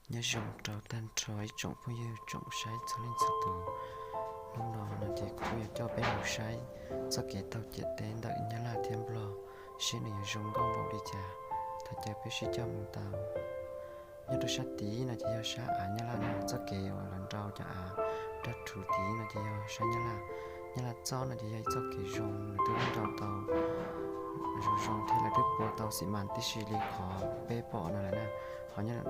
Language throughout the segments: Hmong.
Nyob zoo rau tag nrho ib tsoom phooj ywg tsoom saib txhua leej txhua tus. Hnub no no ces kuv yuav coj peb mus saib txoj kev taug ciam teb ntawm Nyab Laj thiab Nplog, seb nws yuav zoo nkauj npaum li cas. Thov caw peb sib coj mus tau. Nyob rau sab tid no ces yog sab av Nyab Laj no, txoj kev uas lawv nrau cov av rau rhuv tid no ces yog sab Nyab Laj. Nyab Laj txoj no ces yog ib txoj kev zoo, lawv twb nrau tau zoo zoo thiab lawv twb pua tau xi mas tib si li qhov peb pom no lawm na. Ho nyob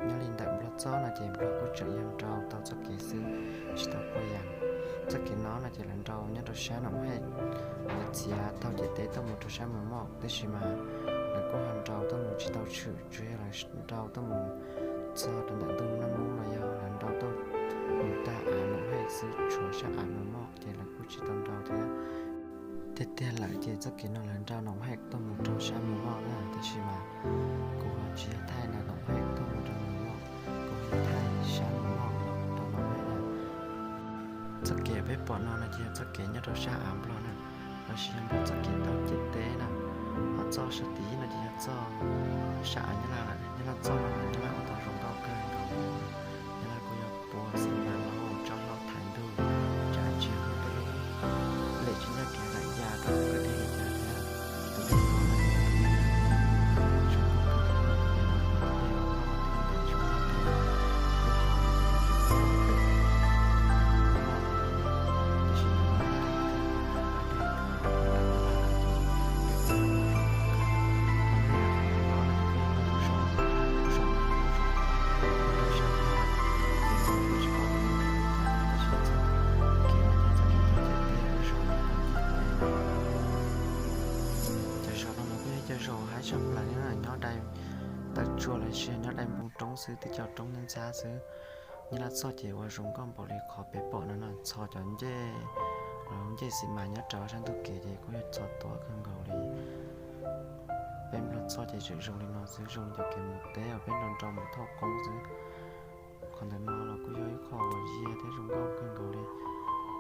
li ntawm Nplog txoj no ces Nplog kuj tseem yog nrau tau txoj kev xwb, tsis tau pua yam. Txoj kev no no ces lawv nrau nyob rau sab Noom Hej, lawv txiav taug ciam teb tuaj mus rau sab Mus Moj, tab sis mas lawv kuj ho nrau tuaj mus tsis tau tshwm, tsuas yog lawv nrau tuaj mus txog rau ntawm ntug Naj Mub los yog lawv nrau tuaj mus tag av Noom Hej xwb, tshuav sab av Mus Moj ces lawv kuj tsis tau nrau thiab. Tiag tiag lawm ces txoj kev no lawv nrau Noom Hej tuaj mus rau sab Mus Moj na, tab sis mas kuv ho tsis yog thaij ntawm Noom Hej tuaj mus rau Mus Moj, kuv ho thaij sab Mus Moj los rau Noom Hej na. Txoj kev peb pom no no ces yog txoj kev nyob rau sab av Nplog na, los sis yog Nplog txoj kev taug ciam teb na. Ho txoj sab tid no ces yog txoj sab av Nyab Laj lawm, Nyab Laj txoj no Nyab Laj ua tau zoo nkauj kawg nkaus. Nyab Laj kuj yog pua xi mas los tso hlau thaiv ntug, tsa ntsia hauv tej lub lem tsis nyob kev lam ya rau kwj deg li cas thiab. Tus dej no Cov zos no mas kuj yog cov zos haib tshaj plaws li na, nyob dai taw tsua los sis nyob dai npoo roob xwb, twb cov roob ntxhab ntxhab xwb. Nyab Laj txoj ces ua zoo nkauj npaum li qhov peb pom no no, txhos cov ncej, los ncej xi mas nyob rau sab ntug kev ces kuj yog txhos tuaj kawg nkaus li. Peb Nplog txoj ces tseem zoo li no xwb, zoo li cov kev mus teb uas peb nrau nrau mus thauj qoob xwb. Qhov ntawm no los kuj yog ib qho uas yog thiab zoo nkauj kawg nkaus li.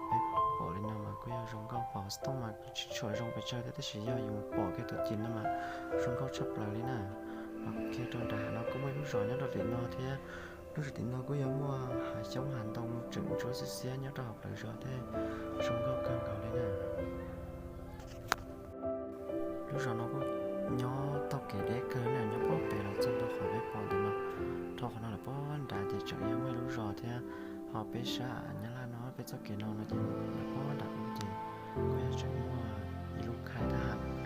Peb pom li no mas kuj yog zoo nkauj, pom xov tooj mas tsis tshua zoo pes tsawg thiab, tab sis yog yus pom kiag tus cim no mas zoo nkauj tshaj plaws li na. Ho kiag rau nram hav no kuj muaj ib lub zos nyob rau tim no thiab. Lub zos tim no kuj yog muaj hav xyoob hav ntoo tseem ntsuab xiab xiab nyob rau hauv plawv zos thiab, zoo nkauj kawg nkaus li na. Lub zos no kuj nyob taug kev deb kawg na, nyob puag pem los txog rau qhov peb pom ntawm no. Dhau qhov no lawm puag nrad ces tseem yog muaj ib lub zos thiab. Ho peb sab Nyab Laj no peb txoj kev no no ces lawm puag nram ub ces kuj yog tseem muaj ib lub khaij thab ham los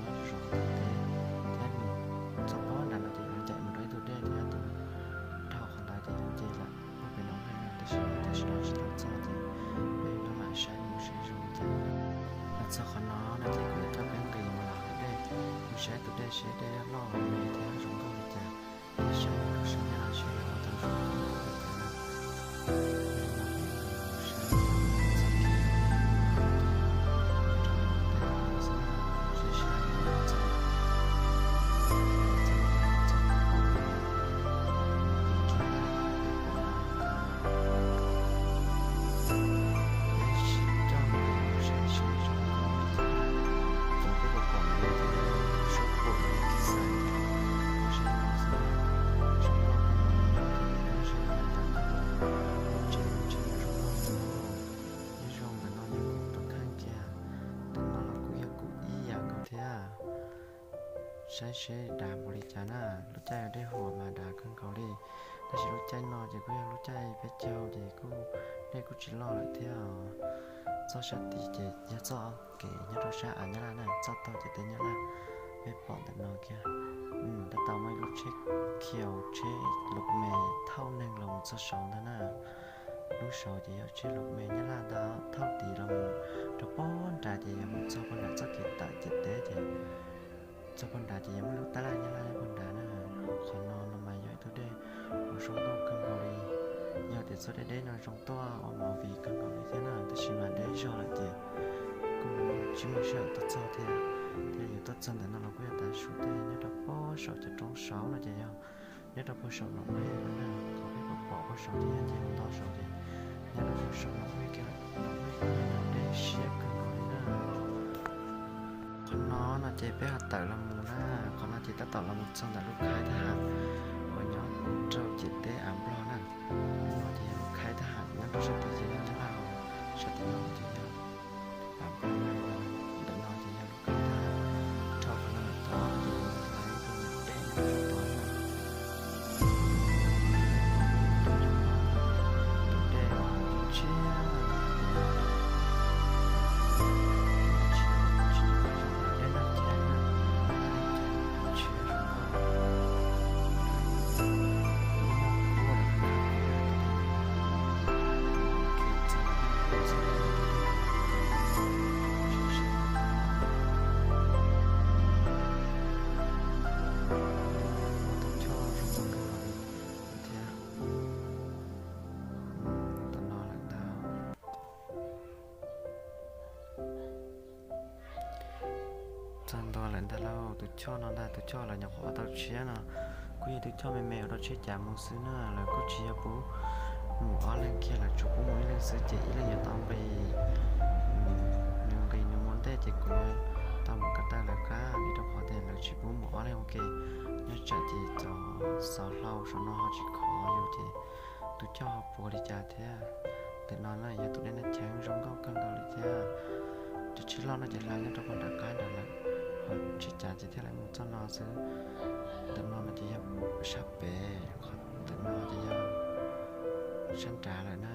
nyob zov tau teb thiab. Nws txog puag nrad no ces yuav ncaim mus rau ib tug dej thiab tus, dhau qhov ntawd ces yuav nce lawm puag pem no na, tab sis tam sim no tsis tau txog ces peb mam saib mus seb zoo li cas. Los txog qhov no no ces kuv yuav coj peb nqis mus los hauv dej, mus saib tus dej seb dej loj me thiab zoo nkauj li cas, thiab saib rau sab Nyab Laj seb lawv ua tau zoo nkauj li cas na. Nyob zoo ntawm no yog kuv tus kheej kiag, ntawm no los kuj yog kuv ib yam nkaus thiab. Saib seb dav npaum li cas na, lub caij dej huam mas dav kawg nkaus li, tab sis lub caij no ces kuj yog lub caij peb caug ces kuj dej kuj tsis loj lawm thiab. Txoj sab tid ces yog txoj kev nyob rau sab av Nyab Laj na, txoj taug ciam teb Nyab Laj. Peb pom ntawm no kiag, tab tom muaj ib lub tsheb khiaus, tsheb lus me thauj neeg los mus txog saud ntag na. Lub saud ces yog tsheb lus me Nyab Laj ntag, thauj tid los mus rau puag nrad ces yog mus txog puag nram txoj kev tawm ciam teb ces txog puag nrad ces yog muaj lub tab laj Nyab Laj nyob puag nrad na. Qhov no no mas yog ib tug dej uas zoo nkauj kawg nkaus li. Yog tias txoj dej deb no zoo tuaj ua movie kawg nkaus li thiab na, tab sis mas deb zog lawm ces kuj tsis muaj sij hawm tuaj txog thiab. Thiab yus tuaj txog ntawm no los kuj yog tav su tej nyob rau puag saum cov roob saud no ces yog nyob rau puag saum Noom Hej no na. Qhov peb pom pom puag saud ces yog nce mus nto saud ces nyob rau puag saum Noom Hej kiag, Noom Hej deb siab kawg nkaus li na. Qhov no no ces peb ho tawm los mus na, qhov no ces tab tom los mus txog ntawm lub khaij thab ham uas nyob rau ciam teb Tag ntua lawm ntag lauj, tus choj no ntag, tus choj lawv nyuam qhuav ua tau tshiab no, kuj yog tus choj me me ua rau tsheb cav mus xwb na, lawv kuj tsis yog pub mus ob leeg kiag, lawv tsuas pub mus ib leeg xwb ces ib leeg yuav tau nqis, nws nqis nws mus ntej ces kuv yuav tau mus ko taw lawv qab, vim rau qhov tias lawv tsis pub mus ob leeg ua ke. Nyob tsam ces txog xov hlau saum no ho tsis khov yus ces tus choj ho puas li cas thiab. Ntawm no na yog tus dej Naj Cheeb zoo nkauj kawg nkaus li thiab. Cov tsheb loj no ces hla nyob rau puag nram qab nrad lawm, ho tsheb cav ces thiaj li mus txoj no xwb. Ntawm no no ces yog sab pem, ntawm no ces yog sab nrad lawm na.